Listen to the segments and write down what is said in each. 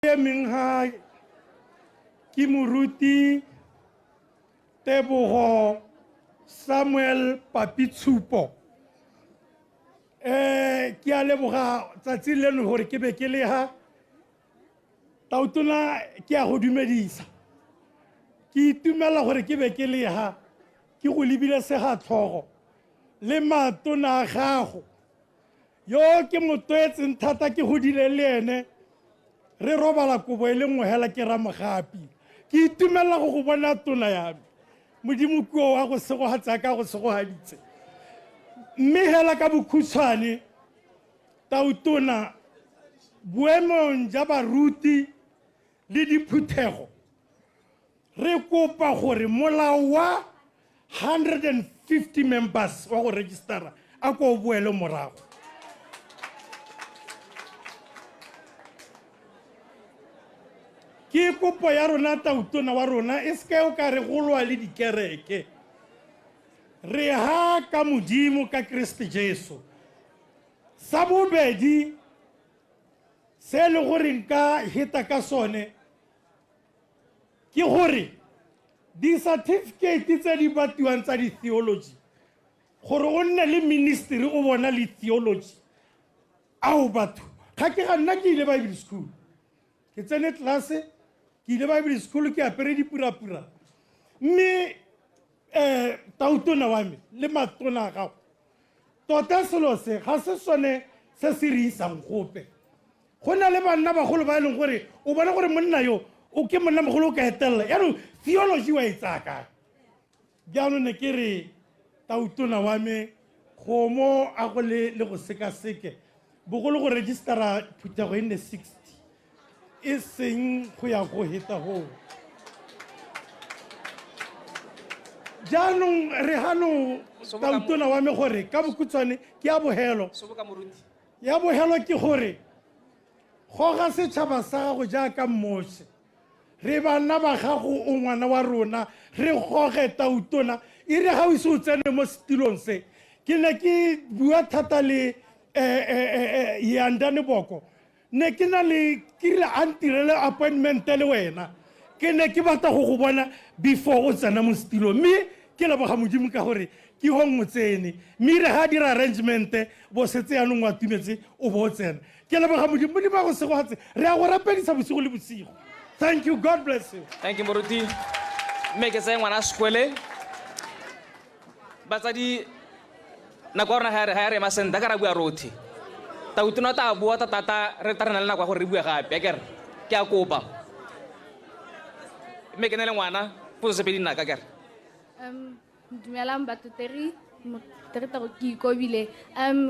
Emeng ha ke moruti Tebogo Samuel Papitshupo. Ke a leboga tsatsi leno gore ke be ke le ha. Tautona ke a go dumedisa. Ke itumela gore ke be ke le ha, ke go lebile segatlhogo le matona a gago. Yo ke motwetseng thata ke godile le ene, re robala kobo e le nngwe hela ke Ramogapi. Ke itumela go go bona tona ya me. Modimo kuo wa go segogatsa ka go segogaditse. Mme hela ka bokhutshwane, tautona, boemong ja baruti le diphuthego, re kopa gore molao wa 150 members wa go registera a ko o boele morago. Ke kopo ya rona tautona wa rona, e seke o ka re golwa le dikereke. Re ha ka Modimo ka Kriste Jesu. Sa bobedi se e le gore nka heta ka sone ke gore di-certificate tse di batiwang tsa di-theology, gore o nne le ministry o bona le theology, ao batho ga ke ga nna ke ile Bible school, ke tsene tlelase, ke ile Bible school, ke apere dipurapura. Mme tautona wa me le matona a gago, tota selo se ga se sone se se re isang gope. Go na le banna bagolo ba e leng gore o bona gore monna yo o ke monna mogolo o ka etelela, yaanong theology wa e tsaya kae? Jaanong ne ke re tautona wa me kgomo a go le go sekaseke bogolo go registera phuthego e nne 60 e seng go ya go heta goo. Jaanong re gano tautona wa me gore ka bokhutshwane ke ya bogelo. Ya bogelo ke gore goga setšhaba sa gago jaaka Moshe. Re bana ba gago, o ngwana wa rona, re goge tautona. E re ga o ise o tsene mo setilong se, ke ne ke bua thata le Yandane Boko. Ne ke na le, ke rile a ntirele appointment le wena. Ke ne ke batla go go bona before o tsena mo setilong. Mme ke leboga Modimo ka gore ke gong o tsene. Mme re ga dira arrangement, bo setse yaanong o atumetse, o bo o tsena. Ke leboga Modimo, Modimo a go segogatse. Re a go rapedisa bosigo le bosigo. Thank you, God bless you. Thank you, Moruti. Mme ke tseye ngwana sekole. Batsadi, nako ya rona ga ya re ema sentle, ka ra bua rothe. Tautona ta bua thata, re tla re na le nako ya gore re bue gape, akere? Ke a kopa. Mme ke ne le ngwana, potso se pedi nna ka kere. Dumelang batotegi, ke ikobile.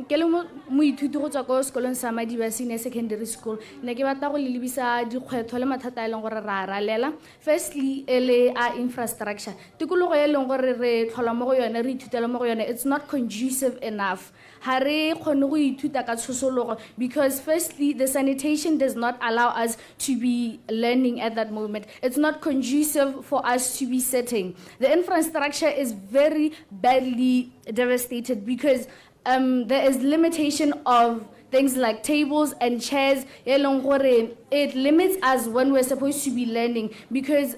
Ke le moithuti go tswa ko sekolong sa Madiba Senior Secondary School. Ne ke batla go le lebisa dikgwetlho le mathata a e leng gore ra ralela. Firstly, e le a infrastructure. Tikologo e leng gore re tlhola mo go yone, re ithutela mo go yone, it's not conducive enough. Ha re kgone go ithuta ka tshosologo because firstly, the sanitation does not allow us to be learning at that moment. It's not conducive for us to be sitting. The infrastructure is very badly devastated because there is limitation of things like tables and chairs. E leng gore it limits us when we're supposed to be learning because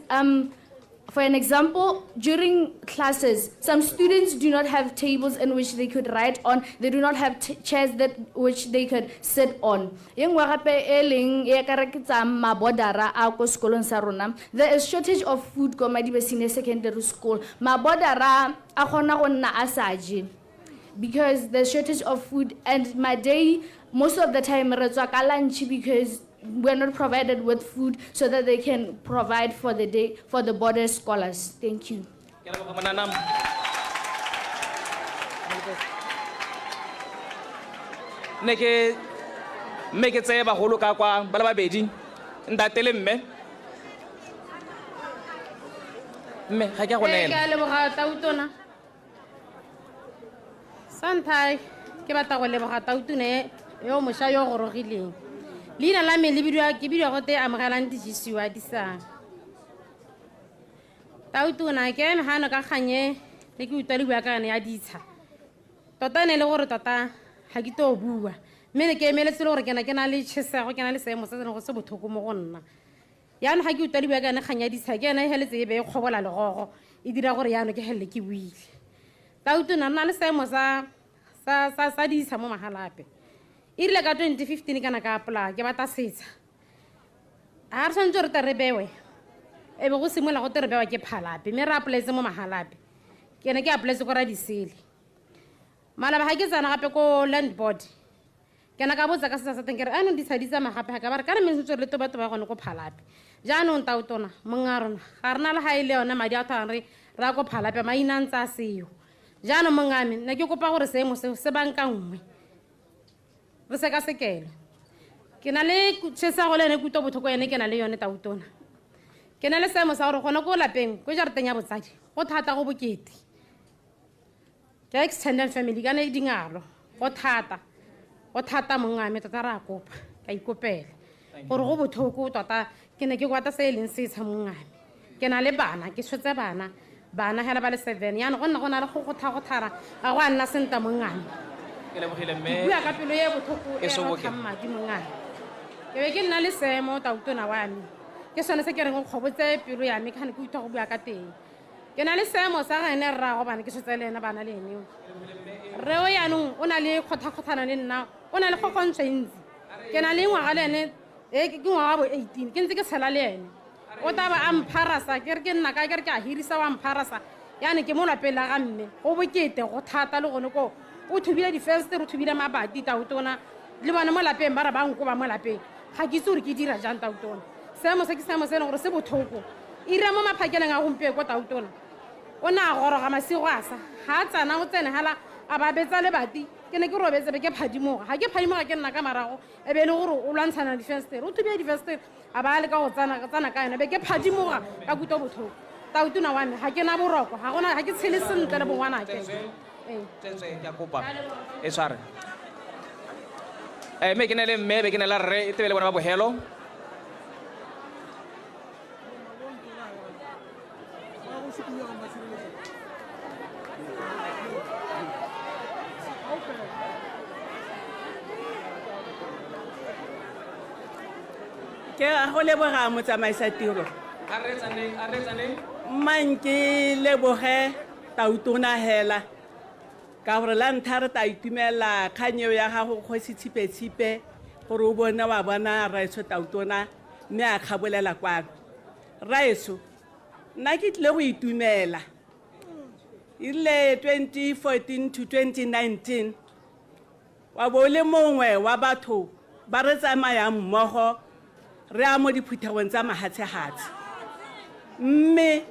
for an example, during classes, some students do not have tables in which they could write on. They do not have chairs that which they could sit on. E nngwe gape e leng e ka re ke tsa mabodara a ko sekolong sa rona. There is shortage of food ko Madiba Senior Secondary School. Mabodara a kgona go nna a sa je because there's shortage of food, and my day, most of the time, re tswa ka lunch because we're not provided with food so that they can provide for the day for the border scholars. Thank you. Ke a leboga, monana. Ne ke mme ke tseye bagolo ka kwa ba le babedi, ntate le mme. Mme ga ke a go Ee, ke neela. a leboga tautona. Sa ntlha ke batla go leboga tautona e yo mošwa yo gorogileng. Leina la me le bidiwa, ke bidiwa gote Amogelang Dijisiwa Disang. Tautona, ke eme gano ka kgang e ne ke utlwa le bua ka yone ya ditsha. Tota ne e le gore tota ga ke to bua. Mme ne ke emeletse le gore ke na ke na le tšhesego, ke na le seemo se se leng go se botlhoko mo go nna. Yaanong ga ke utlwa di bua ka yone kgang ya ditsha, ke yone e feletse e be e kgobola legogo, e dira gore yaanong ke felele ke buile. Tautona nna le seemo sa ditsha mo Mahalapye. E rile ka 2015 kana ka apply, ke batla setsha. Ha re tshwanetse re tle re bewe, e be go simolola go tle re bewa ke Phalape, mme re apply-etse mo Mahalapye. Ke ne ke apply-etse ko Radisele. Malaba ga ke tsena gape ko land board, ke ne ka botsa ka setsha sa teng ke re, anong ditsha di tsamaya gape ga ka ba re, kana mme sentse re le toba toba gone ko Phalape. Jaanong tautona, monga rona, ga re na le ga e le yone madi a thwang re ra ko Phalape, maina a ntse a seo. Jaanong monga me, ne ke kopa gore seemo seo se bankanngwe, re sekasekele. Ke na le tšhesego le yone kutlo botlhoko yone ke na le yone tautona. Ke na le seemo sa gore gone ko lapeng, ko jarateng ya botsadi, go thata go bokete. Ke extended family kana e dingalo, go thata. Go thata monga me tota re a kopa, ka ikopela. Gore go botlhoko tota, ke ne ke kwata se e leng setsha monga me. Ke na le bana, ke tshotse bana, bana hela ba le 7. Jaanong go nna go na le go gotha-gothara, ga go a nna senta monga me. Ke lebogile mme. Ke bua ka pelo e botlhoko e E soboke. rothang madi monga me. Ke be ke nna le seemo tautona wa me. Ke sone se ke reng o kgobotse pelo ya me, ke gane ke utlwa go bua ka teng. Ke na le seemo sa ga ene rraago bana, ke tshotse le ene bana le ene. Rre o jaanong o na le kgotha-kgothana le nna, o na le kgokgontsho e ntsi. Ke na le ngwaga le ene, ke ngwaga bo 18, ke ntse ke tshela le ene. O tla ba a mpharasa, ke re ke nna kae, ke re ke a hirisa wa mpharasa. Jaanong ke mo lapeng la ga mme, go bokete, go thata le gone koo. O thubile difensetere, o thubile mabati tautona, le bone mo lapeng ba re ba nkoba mo lapeng. Ga ke itse gore ke dira jang tautona. Seemo se ke seemo se e leng gore se botlhoko. E ira mo maphakeleng a gompieno ko tautona. O ne a goroga masigo a sa. Ga a tsena, o tsene hela, a ba betsa lebati. Ke ne ke robetse be ke phadimoga. Ga ke phadimoga ke nna ka marago, e be e le gore o lwantshana le difensetere. O thubile difensetere, a ba a leka go tsena ka yone. Be ke phadimoga ka kutlo botlhoko. Tautona wa me, ga ke na boroko, ga gona, ga ke tshele sentle le bongwanake. Ee. Tswetswe, ke a kopa. E tshware. Mme ke ne le mme, be ke ne le rre, e tebe le bona ba bogelo. Ke a go leboga motsamaisa tiro. A re tsaneng, a re tsaneng. Mang ke leboge tautona hela. Ka gore la ntlha re tla itumela kgang eo ya gago kgosi Tshipe-Tshipe, gore o bone wa bona rraetsho tautona mme a kgabolela kwano. Rraetsho, nna ke tlile go itumela. E rile 2014 to 2019, wa bo o le mongwe wa batho ba re tsamayang mmogo re ya mo diphuthegong tsa mahatshe-hatshe. Mme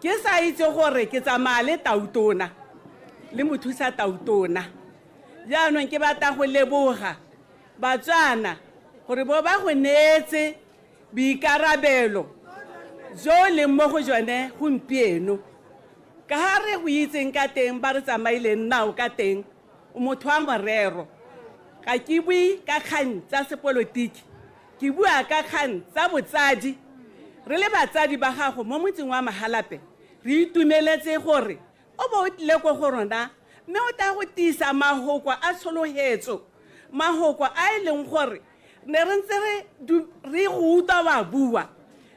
ke sa itse gore ke tsamaya le tautona, le mothusa tautona. Jaanong ke batla go leboga Batswana gore bo ba go neetse boikarabelo jo leng mo go jone gompieno. Ka ha re go itseng ka teng, ba re tsamaileng nao ka teng, o motho wa morero. Ga ke bue ka kgang tsa sepolotiki, ke bua ka kgang tsa botsadi. Re le batsadi ba gago mo motseng wa Mahalapye, re itumeletse gore o bo o tlile ko go rona mme o tla go tiisa mahoko a tsholohetso, mahoko a e leng gore ne re ntse re go utlwa wa bua.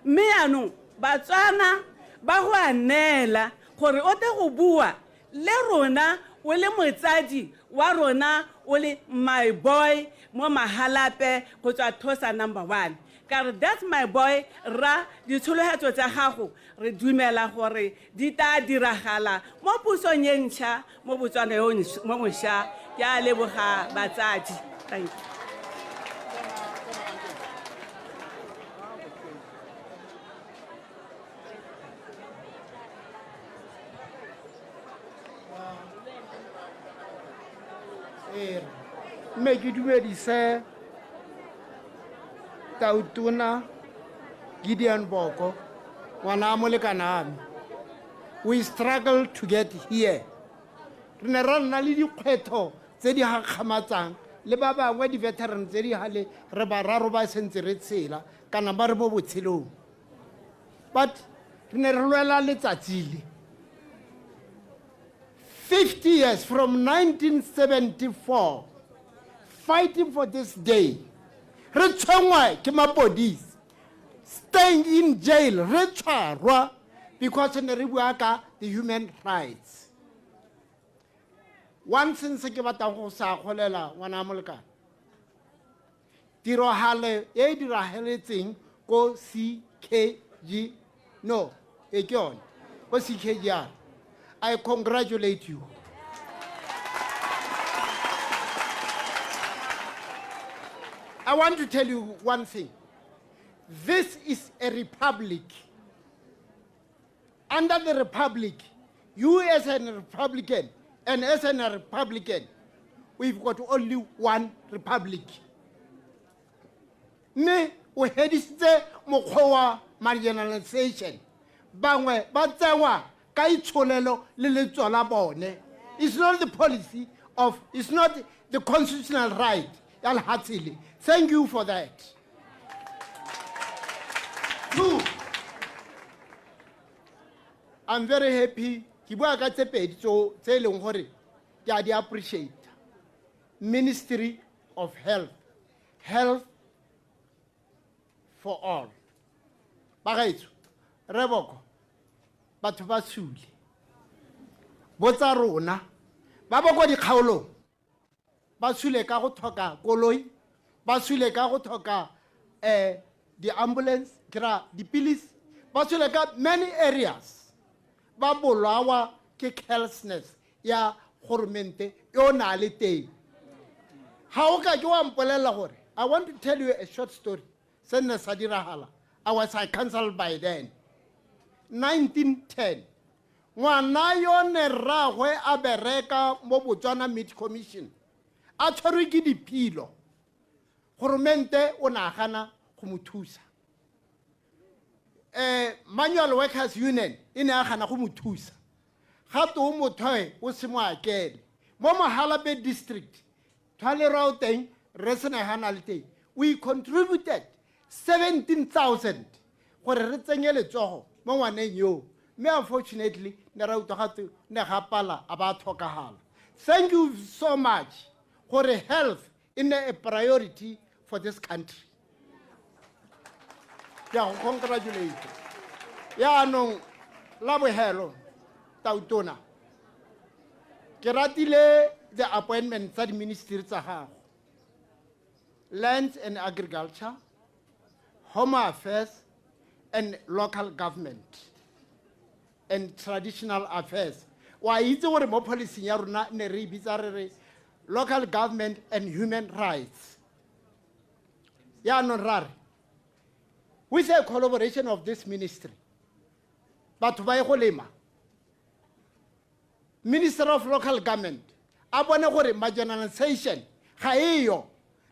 Mme jaanong Batswana ba go a neela gore o tle go bua le rona o le motsadi wa rona, o le my boy mo Mahalapye go tswa Thosa number 1. Ka re that's my boy, rra, ditsholohetso tsa gago re dumela gore di tla diragala mo pusong e ntšha mo Botswana yo mo mošwa. Ke a leboga batsadi. Thank you. Ee, mme ke dumedise Tautona Gideon Boko, ngwana a molekane me. We struggle to get here. Re ne ra nna le dikgwetlho tse di gakgamatsang le ba bangwe di-veteran tse di gale re bararo ba sentse re tshela kana ba re mo botshelong. But re ne re lwela letsatsi le. 50 years from 1974, fighting for this day. Re tshwenngwa ke mapodisi, staying in jail, re tshwarwa because ne re bua ka the human rights. One thing se ke batlang go sa golela ngwana molekane, tiragalo e diragaletseng ko CKG, no, e ke yone ko CKGR, I congratulate you. I want to tell you one thing. This is a republic. Under the republic, you as a Republican and as a Republican, we've got only one republic. Me, o hedisitse mokgwa wa marginalization. Bangwe ba tsewa ka itsholelo le letso la bone. It's not the policy of, it's not the constitutional right ya lehatshe le. Thank you for that. Two, I'm very happy. Ke bua ka tse pedi tse e leng gore ke a di appreciate. Ministry of Health. Health for all. Bagaetsho, re boko, batho ba sule. Botsa rona, ba ba kwa dikgaolong, ba sule ka go tlhoka koloi, ba sule ka go tlhoka di-ambulance, ke ra dipilisi, ba sule ka many areas. Ba bolawa ke carelessness ya goromente yo na le teng. Ha o ka ke wa mpolelela gore, I want to tell you a short story. Se nne sa diragala. I was a council by then. 1910. Ngwana yo ne rragwe a bereka mo Botswana Meat Commission. A tshwerwe ke diphilo. Goromente o ne a gana go mo thusa. Manual Workers Union e ne a gana go mo thusa. Gape o motho o se mo akele. Mo Mahalapye district, Thwalerwa o teng, re sena hana le teng. We contributed 17,000 gore re tsenye letsogo mo ngwaneng yo. Mme unfortunately, ne ra utlwa gatwe ne ga pala a ba tlhokagala. Thank you so much gore health e nne a priority for this country. Ke a go congratulate. Yaanong la bohelo Tautona, ke ratile the appointment tsa di-ministry tsa gago. Lands and Agriculture, Home Affairs, and Local Government, and Traditional Affairs. Wa itse gore mo policy ya rona ne re bitsa re re Local Government and Human Rights. Yaanong ra re, with the collaboration of this ministry, batho ba ye go lema, Minister of Local Government, a bone gore marginalization ga eyo.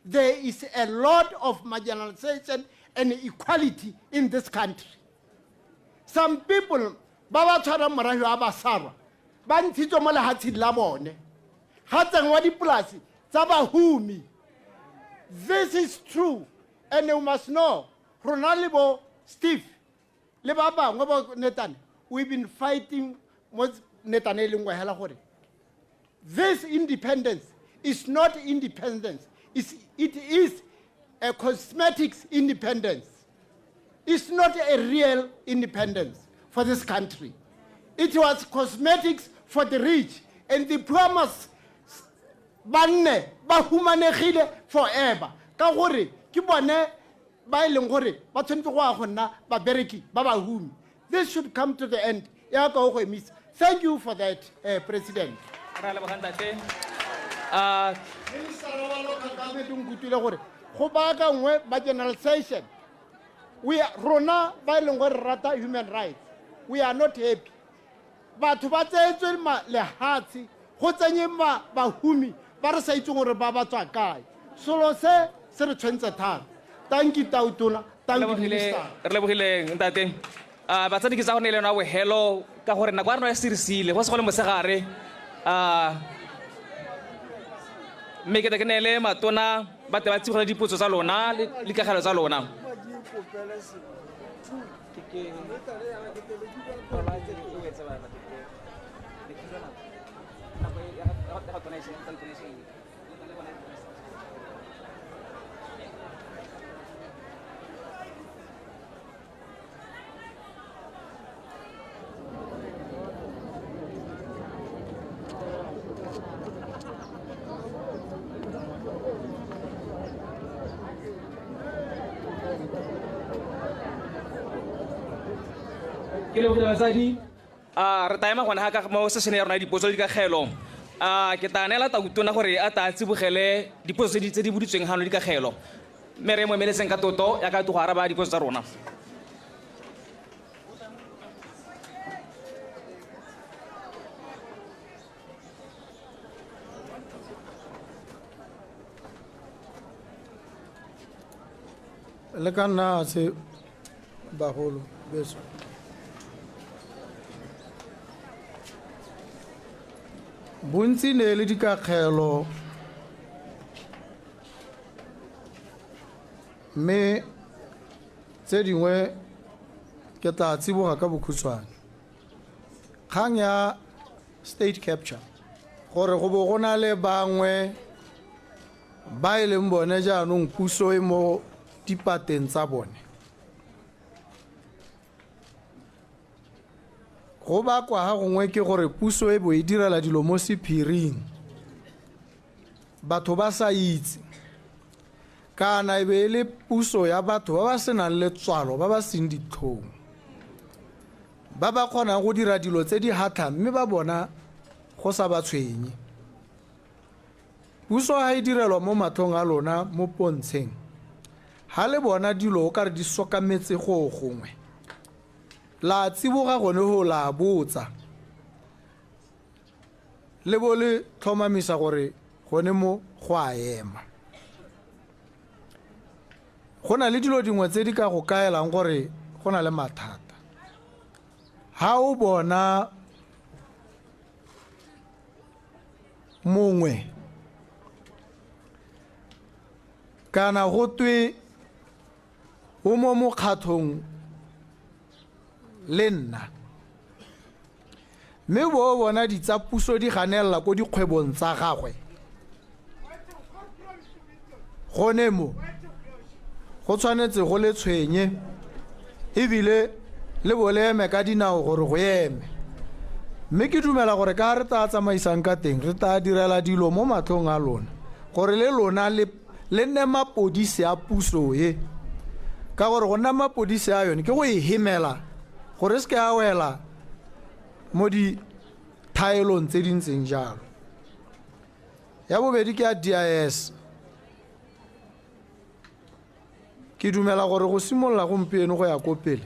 There is a lot of marginalization and equality in this country. Some people, ba ba tshwarang morafe wa Basarwa, ba ntshitswe mo lehatsheng la bone. Ga tsenngwa dipolasi tsa bahumi. This is true, and you must know, rona le bo Steve, le ba bangwe bo Netane, we've been fighting mo Netane e le nngwe hela gore this independence is not independence. It is a cosmetics independence. It's not a real independence for this country. It was cosmetics for the rich, and the poor must banne ba humanegile forever. Ka gore ke bone ba e leng gore ba tshwanetse go ya go nna babereki ba bahumi. This should come to the end. Ya ka o go emisa. Thank you for that, President. Ra leboga ntate. Minister wa Local Government o nkutlwile gore go baakangwe marginalization. We are, rona ba e leng gore re rata human rights, we are not happy. Batho ba tseetswe lehatshe go tsenye bahumi ba re sa itseng gore ba ba tswa kae. Selo se se re tshwentse thata. Thank you Tautona, thank you Minister. Re lebogile ntate. Batsadi ke tsa go ne le yona bohelo ka gore nako ya rona e sirisile go se go le motshegare. Mme ke tle ke neele matona ba tle ba tsibogele dipotso tsa lona le dikagelo tsa lona. Ke lebogile batsadi. A re taema gone ga ka mo session ya rona ya dipotso le dikakgelo. A ke tla neela tautona gore a tla tsibogele dipotso tse di boditsweng gano dikakgelo. Mme re mo emeletseng ka toto ya ka go araba dipotso tsa rona. Le ka nna se bagolo beso. Bontsi ne le dikakgelo mme tse dingwe ke tla tsiboga ka bokhutshwane. Kgang ya state capture gore go bo go na le bangwe ba e leng bone jaanong puso e mo dipateng tsa bone. Go bakwa ga gongwe ke gore puso e bo e direla dilo mo sephiring, batho ba sa itse, kana e be e le puso ya batho ba ba senang letswalo, ba ba seng ditlhong, ba ba kgonang go dira dilo tse di hatlhang mme ba bona go sa ba tshwenye. Puso ha e direlwa mo matlhong a lona mo pontsheng, ha le bona dilo o ka re di sokametse go gongwe, la tsiboga gone go la botsa le bo le tlhomamisa gore gone mo go a ema. Go na le dilo dingwe tse di ka go kaelang gore go na le mathata. Ha o bona mongwe kana go twe o mo mokgatlhong le nna, mme bo bona ditsa puso di ganella ko dikgwebong tsa gagwe, gone mo go tshwanetse go le tshwenye ebile le bo le eme ka dinao gore go eme. Mme ke dumela gore ka re tla tsamaisang ka teng, re tla direla dilo mo matlhong a lona gore le lona le nne mapodisi a puso e, ka gore go nna mapodisi a yone ke go e hemela gore se ke a wela mo dithaelong tse di ntseng jalo. Ya bobedi ke ya DIS. Ke dumela gore go simolola gompieno go ya ko pele,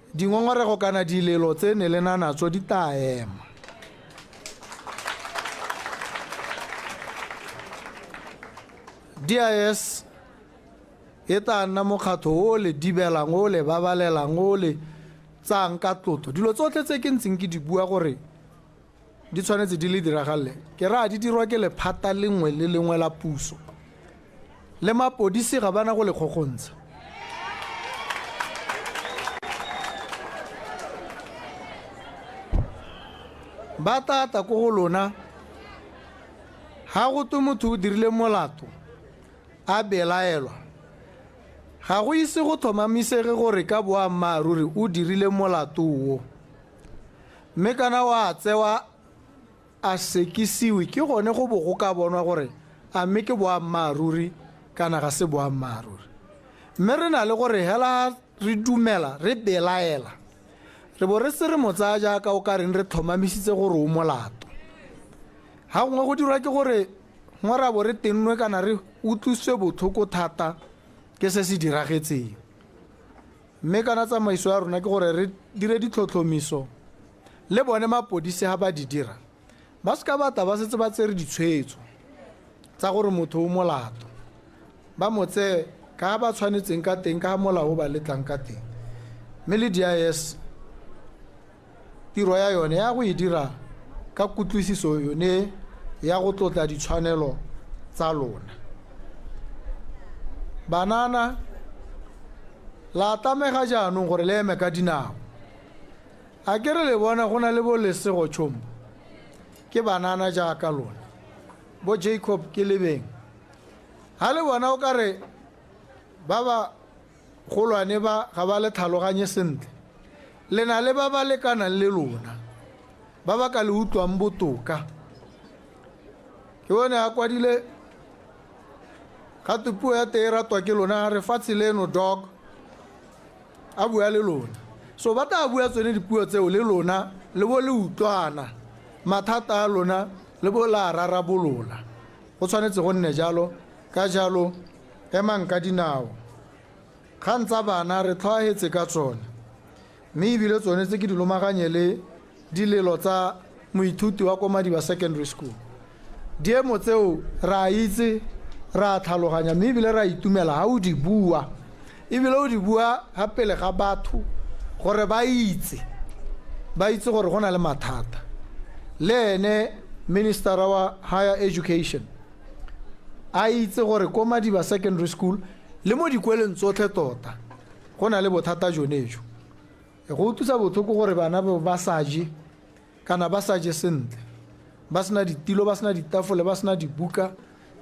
dingongorego kana dilelo tse ne le na natso di tla ema. DIS e tla nna mokgatlho o le dibelang, o le babalelang, o le tsayang ka tlotlo. Dilo tsotlhe tse ke ntseng ke di bua gore di tshwanetse di le diragalle, ke raya di dirwa ke lephata lengwe le lengwe la puso, le mapodisi ga bana go le kgokgontsha. Ba tata ko go lona, ha go twe motho o dirile molato a belaelwa, ga go ise go tlhomamisege gore ka boammaaruri o dirile molato o, mme kana wa tsewa a sekisiwe, ke gone go bo go ka bonwa gore a mme ke boammaaruri kana ga se boammaaruri. Mme re na le gore hela re dumela re belaela, re bo re se re mo tsaya jaaka o ka reng re tlhomamisitse gore o molato. Ha gongwe go dirwa ke gore gongwe ra bo re tennwe kana re utlwisitswe botlhoko thata ke se se diragetseng. Mme kana tsamaiso ya rona ke gore re dire ditlhotlhomiso le bone mapodisi ha ba di dira, ba seka ba tla ba setse ba tsere ditshwetso tsa gore motho o molato, ba mo tseye ka ba tshwanetseng ka teng, ka molao o ba letlang ka teng. Mme le DIS tiro ya yone ya go e dira ka kutlwisiso yone ya go tlotla ditshwanelo tsa lona. Banana la tlamega jaanong gore le eme ka dinao. A ke re le bona go na le bo Lesego Tshombo, ke banana jaaka lona, bo Jacob ke lebeng. Ha le bona o ka re ba ba golwane ba ga ba le tlhaloganye sentle, le na le ba ba lekanang le lona, ba ba ka le utlwang botoka. Ke bone a kwadile gape puo ya teng e ratwa ke lona, re fatshe leno dog, a bua le lona. So ba tla bua tsone dipuo tseo le lona le bo le utlwana, mathata a lona le bo la rarabolola. Go tshwanetse go nne jalo. Ka jalo emang ka dinao. Kgang tsa bana re tlhoahetse ka tsone, mme ebile tsone tse ke di lomaganye le dilelo tsa moithuti wa ko Madiba Secondary School. Diemo tseo re a itse, re a tlhaloganya, mme ebile re a itumela ha o di bua, ebile o di bua ga pele ga batho gore ba itse, ba itse gore go na le mathata. Le ene minister wa higher education a itse gore ko Madiba Secondary School le mo dikweleng tsotlhe tota go na le bothata jone jo. Go utlwisa botlhoko gore bana ba sa je kana ba sa je sentle, ba sena ditilo, ba sena ditafole, ba sena dibuka,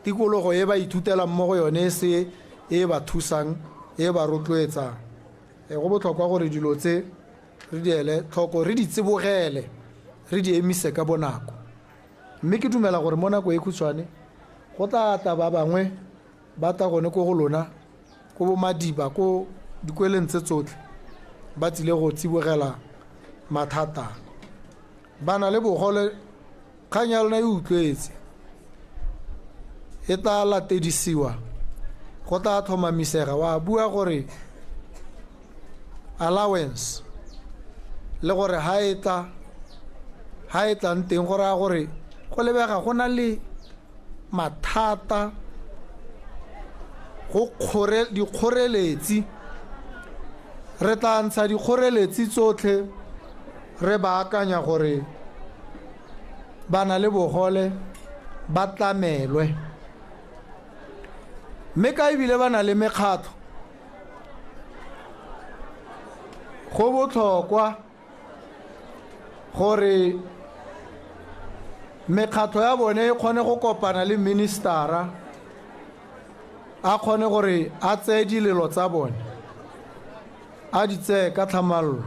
tikologo e ba ithutelang mo go yone e se e ba thusang, e ba rotloetsang. Go botlhokwa gore dilo tse re di ele tlhoko, re di tsibogele, re di emise ka bonako. Mme ke dumela gore mo nako e khutshwane go tla tla ba bangwe ba tla gone ko go lona, ko bo Madiba, ko dikweleng tse tsotlhe, ba tsile go tsibogela mathata. Ba na le bogole, kgang ya lona e utlwetse, e tla latedisiwa, go tla tlhomamisega. Wa bua gore allowance le gore ha e tla, ha e tlang teng go raya gore go lebega go na le mathata, go dikgoreletsi. Re tla ntsha dikgoreletsi tsotlhe, re ba akanya gore ba na le bogole ba tlamelwe. Mme ka ebile ba na le mekgatlho, go botlhokwa gore mekgatlho ya bone e kgone go kopana le ministera, a kgone gore a tseye dilelo tsa bone, a di tseye ka tlhamallo.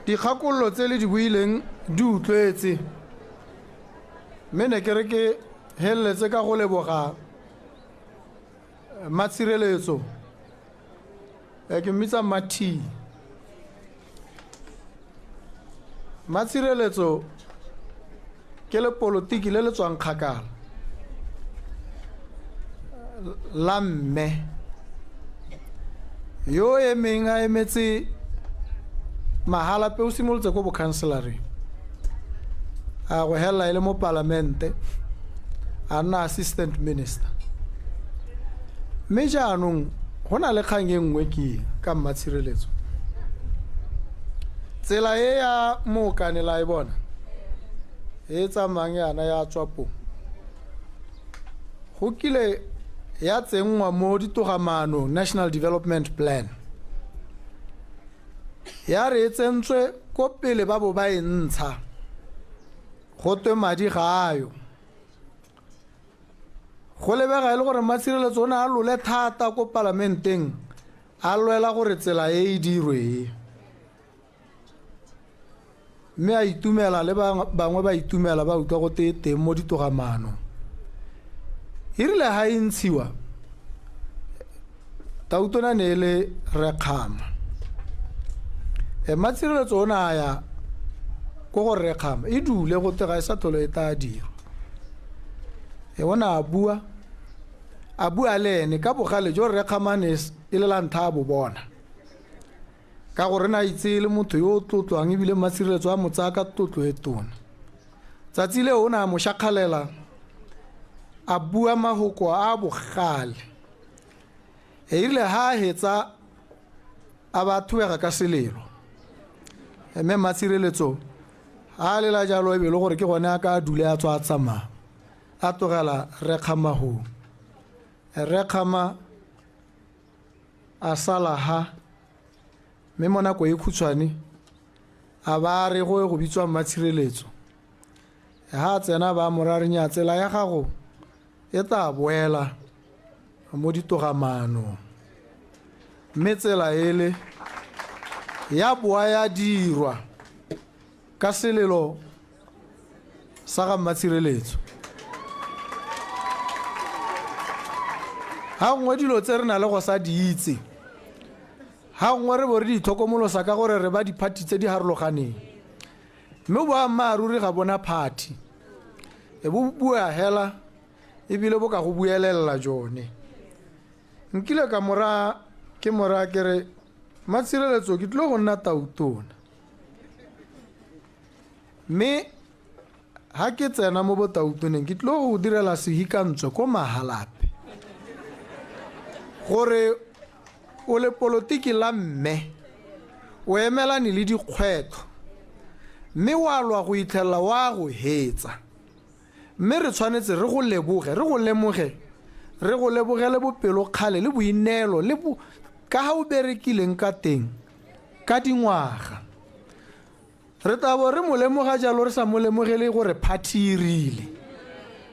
Dikgakololo tse le di buileng di utlwetse, mme ne ke re ke heleletse ka go leboga Matshireletso. Ke mmitsa Mathi. Matshireletso ke lepolotiki le le tswang kgakala la mme yo emeng a emetse Mahalapye, o simolotse ko bokhanselareng, a go hela e le mo palamente, a nna assistant minister. Mme jaanong go na le kgang e nngwe ke ka Mmatshireletso. Tsela e ya Mookane la e bona e tsamayang yana ya Tswapong, go kile ya tsenngwa mo ditogamaanong National Development Plan, ya re e tsentswe ko pele ba bo ba e ntsha, go twe madi ga ayo. Go lebega e le gore Mmatshireletso o ne a lole thata ko palamenteng, a lwela gore tsela e e dirwe e. Mme a itumela le bangwe ba itumela ba utlwa go te teng mo ditogamaanong. E rile ha e ntshiwa, Tautona ne e le Rekgama. Mmatshireletso o ne a ya ko go Rekgama, e dule go te ga e sa tlhole e tla dirwa. O ne a bua, a bua le ene ka bogale jo Rekgama ne e le la ntlha a bo bona, ka gore na itse le motho yo o tlotlwang, ebile Mmatshireletso a mo tsaya ka tlotlo e tona. Tsatsi leo o ne a mo shakgalela, a bua mahoko a bogale. E rile ha a hetsa, a ba thuega ka selelo. Mme Mmatshireletso a lela jalo, e be le gore ke gone a ka dule a tswa a tsamaya, a tlogela Rekgama hoo. Rekgama a sala ha, mme mo nako e khutshwane a ba re go e go bitswa Mmatshireletso. Ha a tsena ba mo ra re nya tsela ya gago e tla boela mo ditogamaanong. Mme tsela ele Ya boa ya dirwa ka selelo sa ga Mmatshireletso. Ga nngwe dilo tse re na le go sa di itse, ga nngwe re bo re di itlhokomolosa ka gore re ba diphathi tse di harologaneng. Mme boammaaruri ga bona phathi, e bo bua hela ebile bo ka go buelelela jone. Nkile ka mora ke mora ke re Mmatshireletso ke tlile go nna tautona. Mme ha ke tsena mo botautoneng ke tlile go direla sehikantswe ko Mahalapye gore o le polotiki la mme o emelane le dikgwetlho mme wa lwa go itlhelela wa go hetsa. Mme re tshwanetse re go leboge, re go lemoge, re go lebogele bopelokgale le boineelo le bo ka ha o berekileng ka teng ka dingwaga. Re tla bo re mo lemoga jalo re sa mo lemogele gore phathi e rile.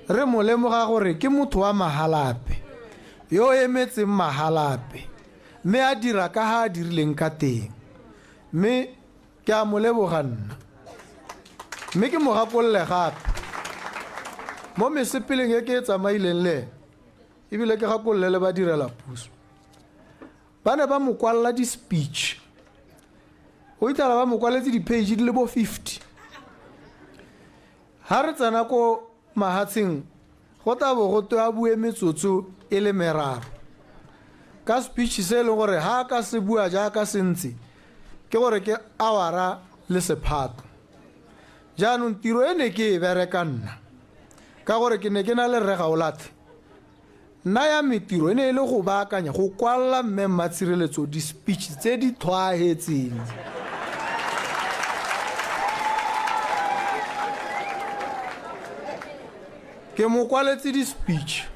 Re mo lemoga gore ke motho wa Mahalapye yo o emetseng Mahalapye mme a dira ka ha a dirileng ka teng. Mme ke a mo leboga nna. Mme ke mo gakolole gape mo mesepeleng e ke e tsamaileng le ene, ebile ke gakolole le badirela puso. Ba ne ba mo kwalla di-speech. O itlhela ba mo kwaletse di-page di le bo 50. Ha re tsena ko mahatsheng go tla bo go twe a bue metsotso e le meraro ka speech se e leng gore ha a ka se bua jaaka se ntse ke gore ke awara le sephato. Jaanong tiro e ne ke e bereka nna ka gore ke ne ke na le Rre Gaolathe. Nna ya me tiro e ne e le go baakanya, go kwalla mme Mmatshireletso di-speech tse di tlhwaahetseng. Ke mo kwaletse di-speech.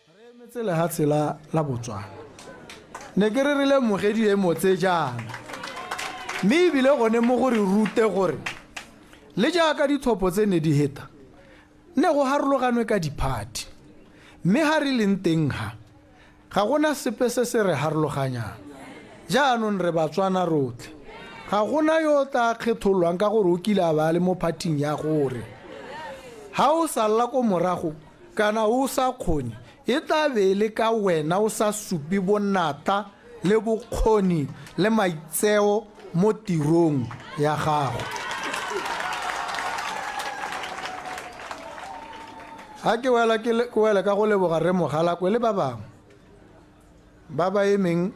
Re emetse lehatshe la la Botswana. Ne ke re re lemoge diemo tse jaana. Mme ebile gone mo go re rute gore le jaaka ditlhopho tse ne di heta, ne go harologanwe ka diphathi. Mme ha re leng teng ha, ga gona sepe se se re harologanyang. Jaanong re Batswana rotlhe. Ga gona yo o tla kgethololwang ka gore o kile a ba a le mo phathing ya gore. Ha o salla ko morago kana o sa kgone, e tla be e le ka wena o sa supe bonatla le bokgoni le maitseo mo tirong ya gago. Ha ke wela ke wela ka go leboga Rre Mogalakwe le ba bangwe ba ba emeng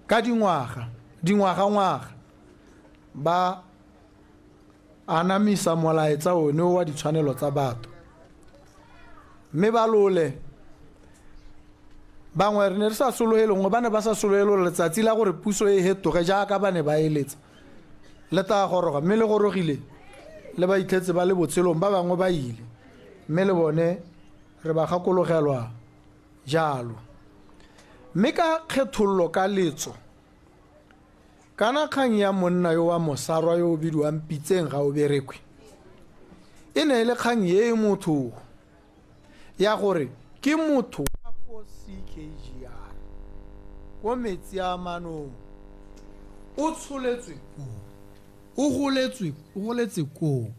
ka dingwaga, dingwagangwaga ba anamisa molaetsa one wa ditshwanelo tsa batho. Mme ba lole bangwe re ne re sa sologele gongwe ba ne ba sa sologele gore letsatsi la gore puso e hetoge jaaka ba ne ba eletsa le tla goroga, mme le gorogile le ba itlhetse ba le botshelong, ba bangwe ba ile, mme le bone re ba gakologelwa jalo. Mme ka kgethololo ka letso, kana kgang ya monna yo wa mosarwa yo o bidiwang Pitseng ga o berekwe, e ne e le kgang e e motho ya gore ke motho wa ko CKGR ko metsi a manong, o tsholetswe koo, o goletswe, o goletse koo,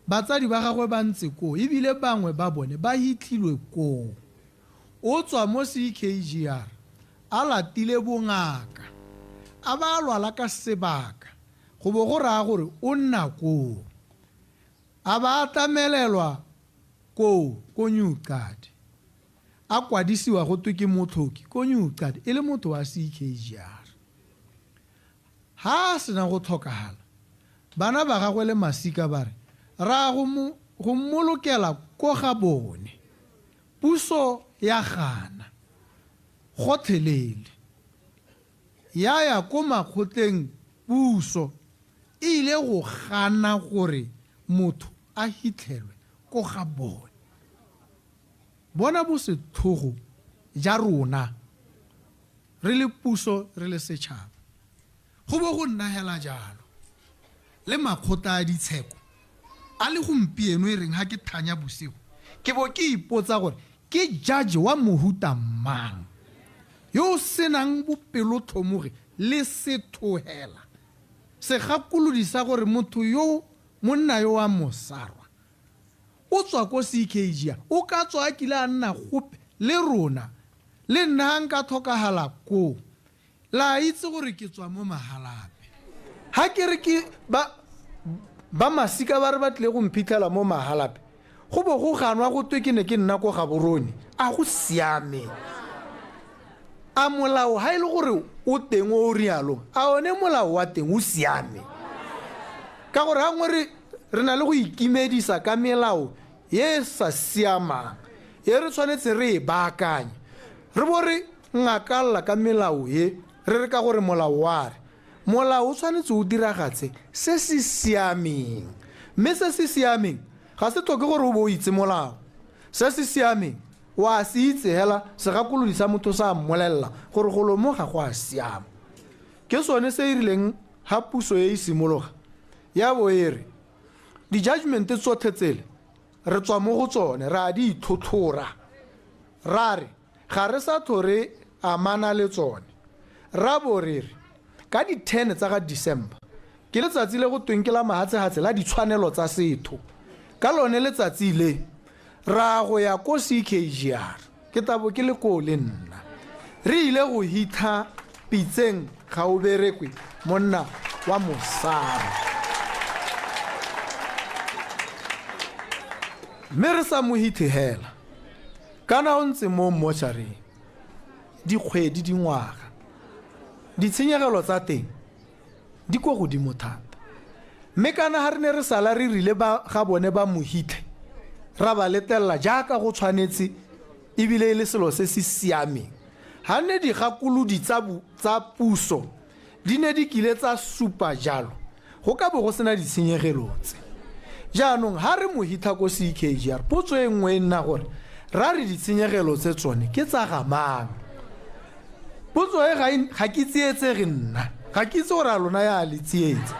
batsadi ba gagwe ba ntse koo, ebile bangwe ba bone ba hitlhilwe koo. O tswa mo CKGR a latile bongaka, a ba a lwala ka sebaka, go bo go raya gore o nna koo. A ba a tlamelelwa koo ko New Cadi, a kwadisiwa go twe ke motlhoki ko New Cadi, e le motho wa CKGR. Ha a sena go tlhokagala, bana ba gagwe le masika ba re, Ra go mo go mmolokela ko ga bone. Puso ya gana. Gotlhelele. Ya ya ko makgotleng puso e ile go gana gore motho a hitlhelwe ko ga bone. Bona bosetlhogo ja rona re le puso re le setšhaba. Go bo go nna hela jalo le makgotla a ditsheko a le gompieno e reng ha ke thanya bosigo ke bo ke ipotsa gore ke judge wa mohuta mang yo o senang bopelotlhomogi le sethohela segakolodi sa gore motho yo monna yo wa mosarwa o tswa ko CKG o ka tswa a kile a nna gope le rona le nna ha nka tlhokagala koo la itse gore ke tswa mo Mahalapye. Ha ke re ke ba ba masika ba re ba tlile go mphitlhela mo Mahalapye go bo go ganwa go twe ke ne ke nna ko Gaborone, a go siame? A molao ha e le gore o teng o o rialong, a one molao wa teng o siame? Ka gore ga nngwe re re na le go ikimedisa ka melao ye e sa siamang e re tshwanetse re e baakanye, re bo re ngakalla ka melao e re re ka gore molao wa re molao o tshwanetse o diragatse se se siameng, mme se se siameng ga se tlhoke gore o bo o itse molao. Se se siameng wa se itse hela, segakolodi sa motho sa mmolelela gore golo mo ga go a siama. Ke sone se e rileng ha puso e e simologa ya bo e re di-judgment tsotlhe tsele re tswa mo go tsone, ra di itlhotlhora, ra re ga re sa tlho re amana le tsone. Ra bo re re ka di-10 tsa ga December ke letsatsi le go tweng ke la mahatshehatshe la ditshwanelo tsa setho. Ka lone letsatsi le ra go ya ko CKGR, ke tabo ke le koo le nna, re ile go hitha Pitseng Gaoberekwe monna wa Mosarwa, mme re sa mo hithe hela kana o ntse mo mmošareng dikgwedi dingwaga, ditshenyegelo tsa teng di ko godimo thata. Mme kana ha re ne re sala re rile ba ga bone ba mo hitlhe, ra ba letella jaaka go tshwanetse ebile e le selo se se siameng, ha ne digakolodi tsa puso di ne di kile tsa supa jalo, go ka bo go sena ditshenyegelo tse. Jaanong ha re mo hitlha ko CKGR, potso e nngwe e nna gore ra re ditshenyegelo tse tsone ke tsa ga mang? Potso e ga ke tsietsege nna, ga ke itse gore a lona ya le tsietse.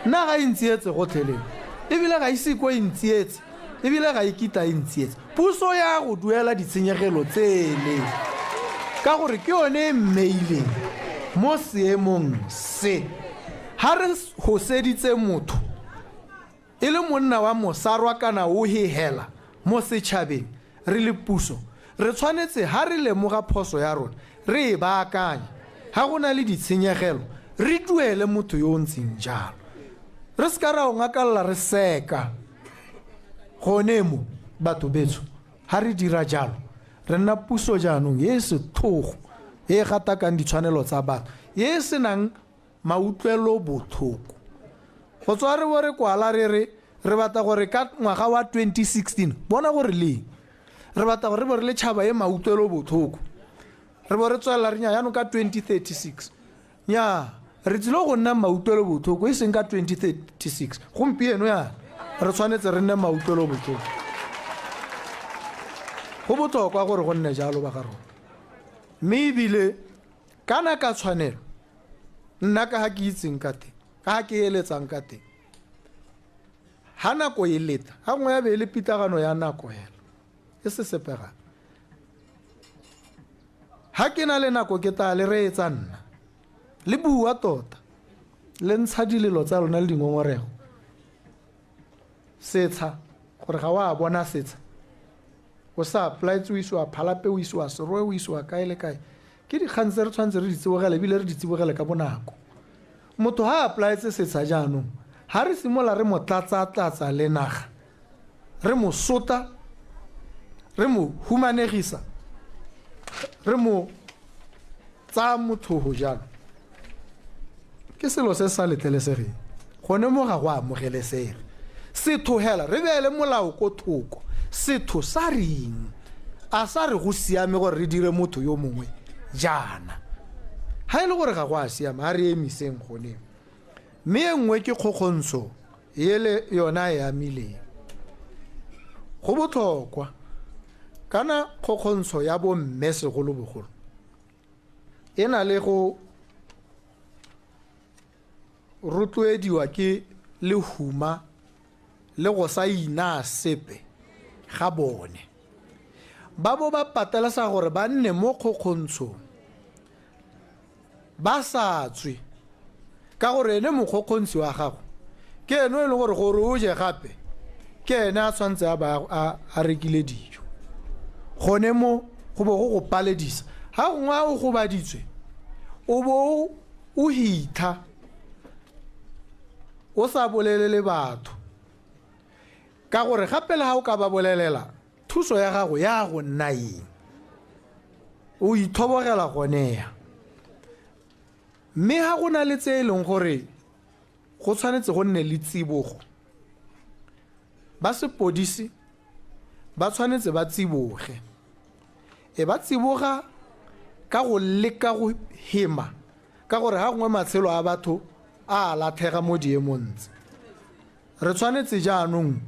Nna ga e ntsietse gotlhelele, ebile ga ise ko e ntsietse, ebile ga e kitla e ntsietse. Puso ya go duela ditshenyegelo tsele ka gore ke yone e mmeileng mo seemong se. Ha re hoseditse motho e le monna wa mosarwa kana o hehela mo setšhabeng, re le puso re tshwanetse ha re lemoga phoso ya rona re e baakanye. Ha go na le ditshenyegelo re duele motho yo o ntseng jalo, re se ka ra o ngakalla re seka. Gone mo batho betsho, ha re dira jalo re nna puso jaanong e e setlhogo, e e gatakang ditshwanelo tsa batho, e e senang mautlwelo botlhoko. Go tswa re bo re kwala re re re batla gore ka ngwaga wa 2016, bona gore leng, re batla gore re bo re le tšhaba e mautlwelo botlhoko, re bo re tswelela re nya jaanong ka 2036. Nya, re tsile go nna mautlwelo botlhoko e seng ka 2036, gompieno yana re tshwanetse re nne mautlwelo botlhoko. Go botlhokwa gore go nne jalo ba ga rona, mme ebile kana ka tshwanelo nna ka ha ke itseng ka teng, ka ha ke eletsang ka teng, ha nako e leta, ha nngwe ya be e le pitlagano ya nako hela e se sepegang. Ha ke na le nako ke tla le reetsa nna, le bua tota, le ntsha dilelo tsa lona le dingongorego. Setsha, gore ga wa bona setsha, o sa applyetse, o isiwa Phalape, o isiwa Serowe, o isiwa kae le kae. Ke dikgang tse re tshwanetse re di tsibogele, ebile re di tsibogele ka bonako. Motho ha a applyetse setsha jaanong, ha re simolola re mo tlatsa-tlatsa le naga, re mo sota, re mo humanegisa, re mo tsaya mothogo jalo, ke selo se sa letlelesegeng. Gone mo ga go amogelesege. Setho hela re beele molao ko thoko. Setho sa reng? A sa re go siame gore re dire motho yo mongwe jaana. Ga e le gore ga go a siama, a re emiseng gone. Mme e nngwe ke kgokgontsho ele yona e amileng. Go botlhokwa kana kgokgontsho ya bomme segolobogolo e na le go rotloediwa ke lehuma le go sa inaa sepe ga bone. Ba bo ba patelesa gore ba nne mo kgokgontshong ba sa tswe, ka gore ene mokgokgontshi wa gago ke ene e leng gore gore o je gape ke ene a tshwanetse a ba a rekile dijo. Gone mo go bo go go paledisa, ga gongwe a o gobaditswe o bo o hitha o sa bolelele batho, ka gore gape le ga o ka ba bolelela thuso ya gago ya go nna eng, o ithobogela gone ya. Mme ga go na le tse e leng gore go tshwanetse go nne le tsibogo, ba sepodisi ba tshwanetse ba tsiboge. E ba tsiboga ka go leka go hema, ka gore ga gongwe matshelo a batho a latlhega mo diemong tse. Re tshwanetse jaanong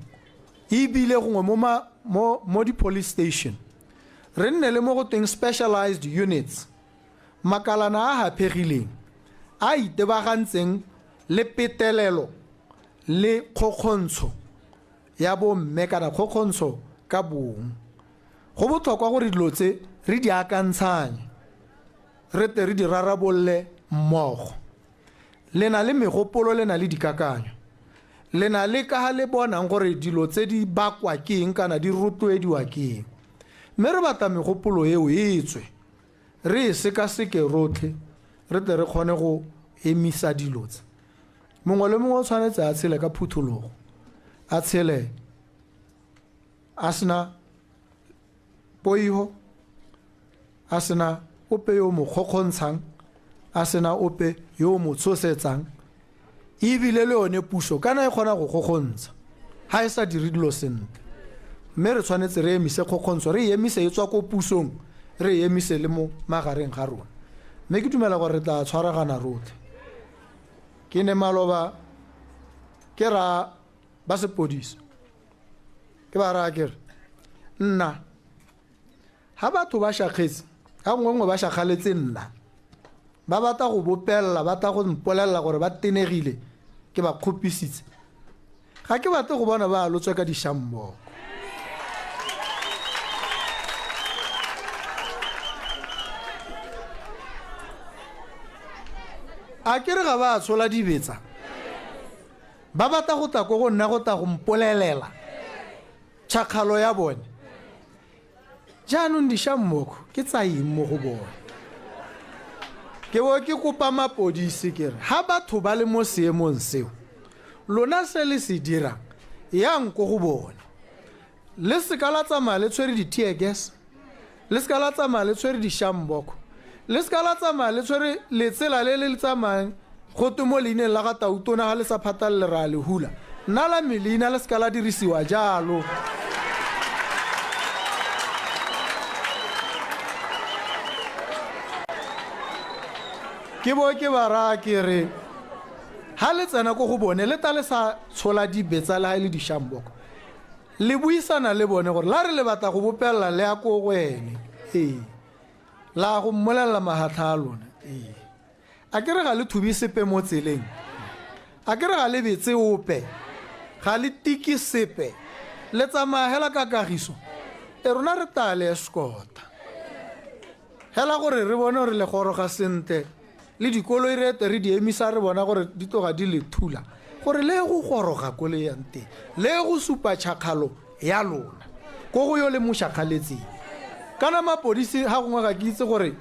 ebile gongwe mo di-police station re nne le mo go teng specialized units, makalana a haphegileng a itebagantseng le petelelo le kgokgontsho ya bomme kana kgokgontsho ka bong. Go botlhokwa gore dilo tse re di akantshanye, re tle re di rarabolle mmogo. Le na le megopolo, le na le dikakanyo, le na le ka le bonang gore dilo tse di bakwa ke eng kana di rotloediwa ke eng. Mme re batla megopolo eo e tswe, re e sekaseke rotlhe, re tle re kgone go emisa dilo tse. Mongwe le mongwe o tshwanetse a tshele ka phuthologo, a tshele a sena poiho, a sena ope yo mo kgokgontshang, a sena ope yo mo tshosetsang. Ebile le yone puso kana e kgona go kgokgontsha ha e sa dire dilo sentle. Mme re tshwanetse re emise kgokgontsho, re emise e tswa ko pusong, re emise le mo magareng ga rona. Mme ke dumela gore re tla tshwaragana rotlhe. Ke ne maloba ke ra ba sepodisi, ke ba raya ke re nna ha batho ba shakgetse, ga nngwe nngwe ba shakgaletse nna, ba batla go bopelela, ba tla go mpolelela gore ba tenegile, ke ba kgopisitse. Ga ke batle go bona ba alotswe ka dišamboko. A ke re ga ba tshola dibetsa, ba batla go tla ko go nna go tla go mpolelela tšhakgalo ya bone. Jaanong dišamboko ke tsa eng mo go bone? Ke bo ke kopa mapodisi ke re ha batho ba le mo seemong seo, lona se le se dirang yang ko go bone. Le seka la tsamaya le tshwere di-tear gas, le seka la tsamaya le tshwere dišamboko, le seka la tsamaya le tshwere letsela le le tsamayang go twe mo leineng la ga Tautona ga le sa phatalele re a le hula. Nna la me leina le seka la dirisiwa jalo. Ke bo ke ba raya ke re ha le tsena ko go bone le ta le sa tshola dibetsa le ha e le dišamboko, le buisana le bone gore la re le batla go bopelela le ya ko go ene, ee la go mmolelela mahatlha a lona, ee a ke re ga le thube sepe mo tseleng, a ke re ga le betse ope, ga le tiki sepe, le tsamaya hela ka kagiso, e rona re tla le escorta hela gore re bone gore le goroga sentle, le dikoloi re ete re di emisa re bona gore di tloga di le thula, gore le go goroga ko le yang teng, le go supa tšhakgalo ya lona ko go yo le mo šakgaletseng. Kana mapodisi ga gongwe ga ke itse gore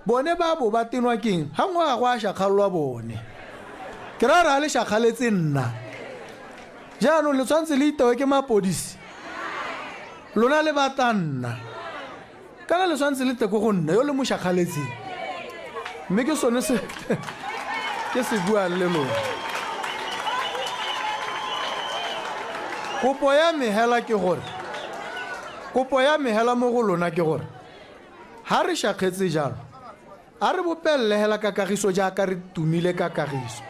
bone ba bo ba tenwa keng, ga nngwe ga go a šakgallwa bone, ke ra re a le šakgaletse nna. Jaanong le tshwanetse le itewe ke mapodisi, lona le batla nna, kana le tshwanetse le tle ko go nna yo le mo šakgaletseng. Mme ke sone se ke se buang le lona. Kopo ya me hela ke gore, kopo ya me hela mo go lona ke gore ha re šakgetse jalo, A re bopelele hela ka kagiso jaaka re tumile ka kagiso.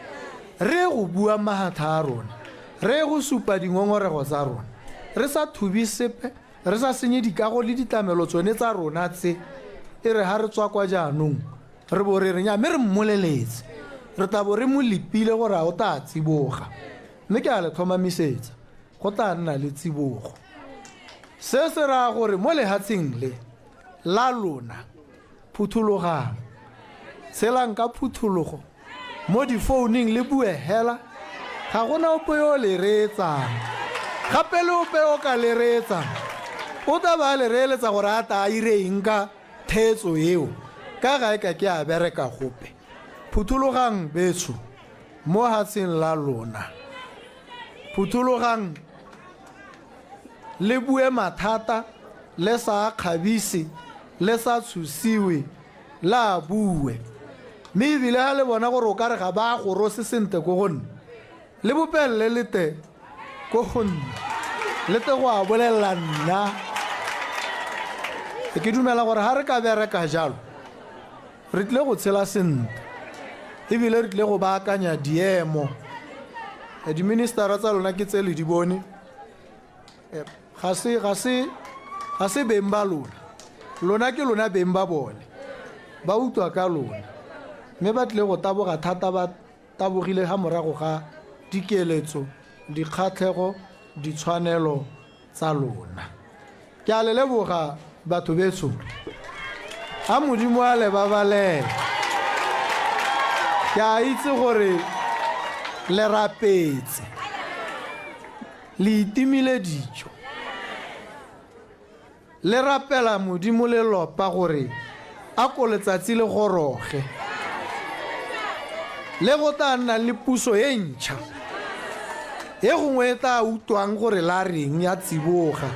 Re go bua mahatha a rona, re go supa dingongorego tsa rona, re sa thubi sepe, re sa senye dikago le ditlamelo tsone tsa rona tse. E re ha re tswa kwa jaanong re bo re re nya, mme re mmoleletse, re tla bo re mo lepile gore a o tla tsiboga. Mme ke a le tlhomamisetsa, go tla nna le tsibogo. Se se raya gore mo lehatsheng le la lona, phuthologang, tshelang ka phuthologo mo difouning le bue hela, ga gona ope yo o le reetsang. Gape le ope o ka le reetsang o tla ba le reeletsa gore a tla a ire eng ka theetso eo, ka ga e ka ke a bereka gope. Phuthologang betsho mo hatsheng la lona, phuthologang le bue mathata, le sa kgabise, le sa tshosiwe, la bue. Mme ebile ha le bona gore o ka re ga ba gorose sentle ko go nna, le bopelele le te ko go nna, le te go a bolelela nna. Ke dumela gore ha re ka bereka jalo, re tlile go tshela sentle, ebile re tlile go baakanya diemo. Diministara tsa lona ke tse le di bone, ga se beng ba lona, lona ke lona beng ba bone, ba utlwa ka lona, mme ba tlile go taboga thata, ba tabogile ga morago ga dikeletso, dikgatlhego, ditshwanelo tsa lona. Ke a le leboga batho betsho, a Modimo a le babalele. Ke a itse gore le rapetse, le itimile dijo, le rapela Modimo le lopa gore a ko letsatsi le goroge, le go tla nna le puso e ntšha e gongwe e tla utlwang gore la reng ya tsiboga.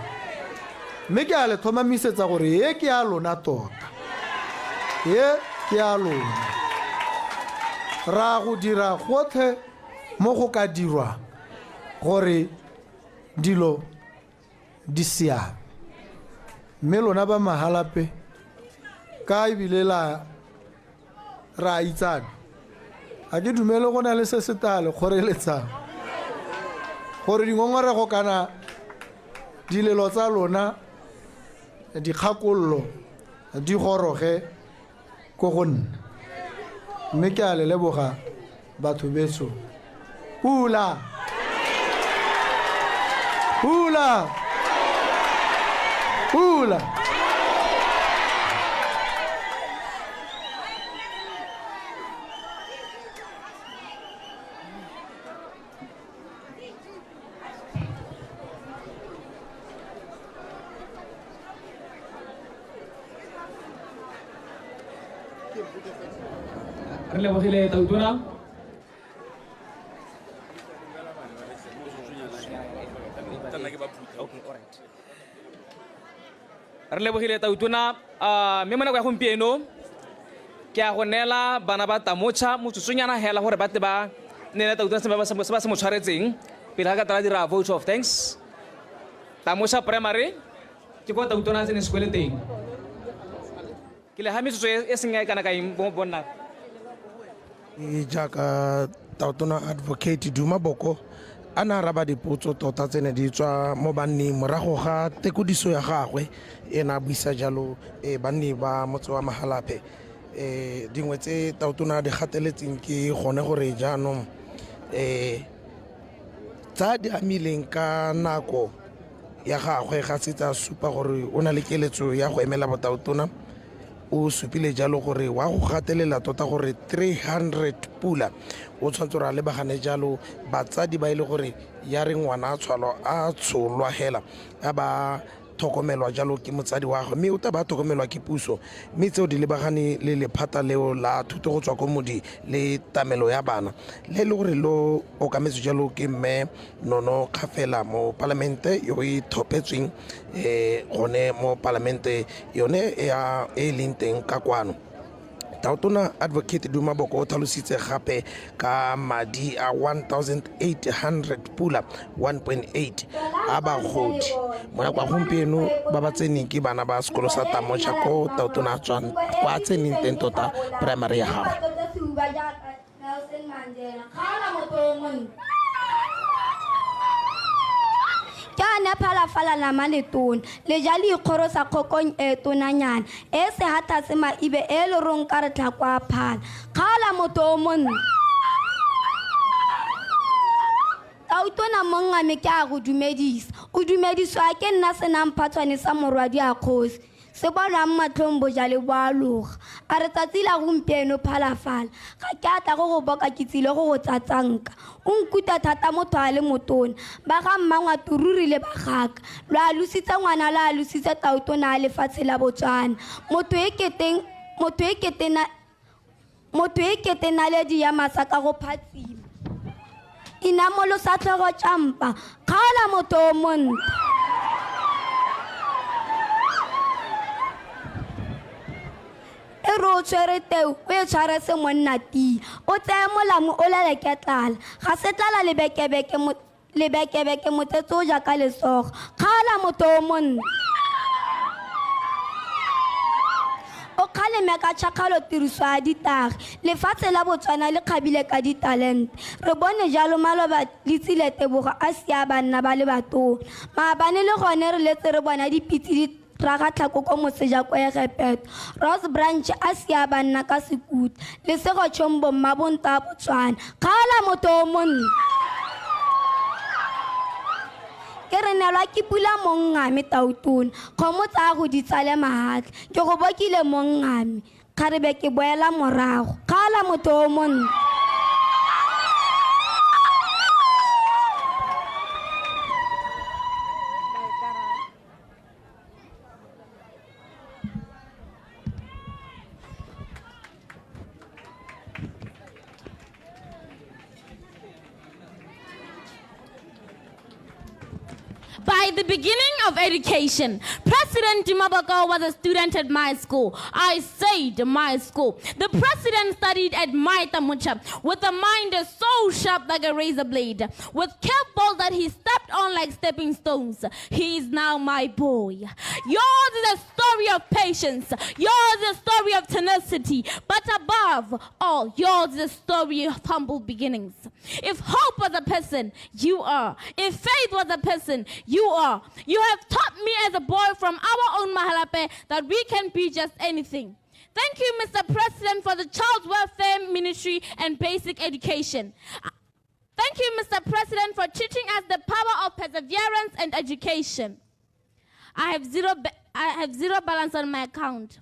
Mme ke a le tlhomamisetsa gore e ke ya lona tota, e ke ya lona. Ra go dira gotlhe mo go ka dirwang gore dilo di siame. Mme lona ba Mahalapye, ka ebile la ra itsane, ga ke dumele go na le se se tla le kgoreletsang gore dingongorego kana dilelo tsa lona, dikgakololo di goroge ko go nna. Mme ke a le leboga batho betsho. Pula, pula, pula. Re lebogile Tautona. Re lebogile Tautona. Mme mo nako ya gompieno ke a go neela bana ba Tamocha motsotsonyana hela gore ba tle ba neele Tautona se ba se mo tshwaretseng pele ga ka tla dira vote of thanks. Tamocha Primary ke kwa Tautona a tseneng sekolo teng. Ke le ha metsotso e seng e kana ka eng bonna. E jaaka Tautona Advocate Duma Boko a ne a araba dipotso tota tse ne di tswa mo banning morago ga tekodiso ya gagwe, e ne a buisa jalo banni ba motse wa Mahalapye. Dingwe tse Tautona a di gateletseng ke gone gore jaanong tsa di amileng ka nako ya gagwe ga se tsa supa gore o na le keletso ya go emela botautona. O supile jalo gore wa go gatelela tota gore 300 pula o tshwanetse gore a lebagane jalo batsadi ba e le gore ya re ngwana a tsholwa hela a ba tlhokomelwa jalo ke motsadi wa gagwe, mme o tla ba tlhokomelwa ke puso, mme tseo di lebagane le lephata leo la thuto go tswa ko modi le tamelo ya bana le e le gore lo okametswe jalo ke mme Nono Kgafela mo palamente yo e tlhophetsweng gone mo palamente yone ya e leng teng ka kwano. Tautona Advocate Duma Boko o tlhalositse gape ka madi a 1800 pula 1.8 a bagodi mo nako ya gompieno ba ba tseneng ke bana ba sekolo sa Tamocha ko Tautona a tswang kwa tseneng teng tota primary ya gagwe. Ke ane phalafala nama letona le ja le ikgorosa kgokong e tonanyana e sehatha se maibe e lerong ka re tlhako a phala kgaola motho o monne. Tautona mongame ke a go dumedisa o dumediswa ke nna senang phatshwane sa morwadi a kgosi se bonwang matlhong bojale bo a loga a re tsatsi la gompieno phalafala ga ke a tla go go boka ke tsile go go tsatsanka o nkuta thata motho a le motona ba ga mmangwato ruri le ba gaka lo a lositse ngwana lo a lositse tautona a lefatshe la Botswana motho e kete naledi ya masaka go phatsima inamolosa tlhogo tšampa kgaola motho o montle. E re o tshwere teu o e tshware se monna tia o tseye molamu o leleke tlala ga se tlala lebekebeke motsetse o jaaka lesogo kgaola motho o montle. O kgaleme ka tšhakgalo tiriso ya ditagi lefatshe la Botswana le kgabile ka ditalente re bone jalo maloba le tsile tebogo a sia banna ba le batona maabane le gone re letse re bona dipitse di raga tlhako ko moseja ko Egepeto Rose Branch a sia banna ka sekuta lesego tšhombo mmabonto a Botswana kgaola motho o monne. Ke re nelwa ke pula mongame tautona kgomo tsa go di tsale mahatla ke go bokile mongame kgarebe ke boela morago kgaola motho o monne. By the beginning of education, President Duma Boko was a student at my school. I said my school. The president studied at my Tamucha with a mind so sharp like a razor blade, with curveballs that he stepped on like stepping stones. He is now my boy. Yours is a story of patience. Yours is a story of tenacity. But above all, yours is a story of humble beginnings. If hope was a person, you are. If faith was a person, you are. You have taught me as a boy from our own Mahalape that we can be just anything. Thank you, Mr. President, for the Child Welfare Ministry and basic education. Thank you, Mr. President, for teaching us the power of perseverance and education. I have zero balance on my account.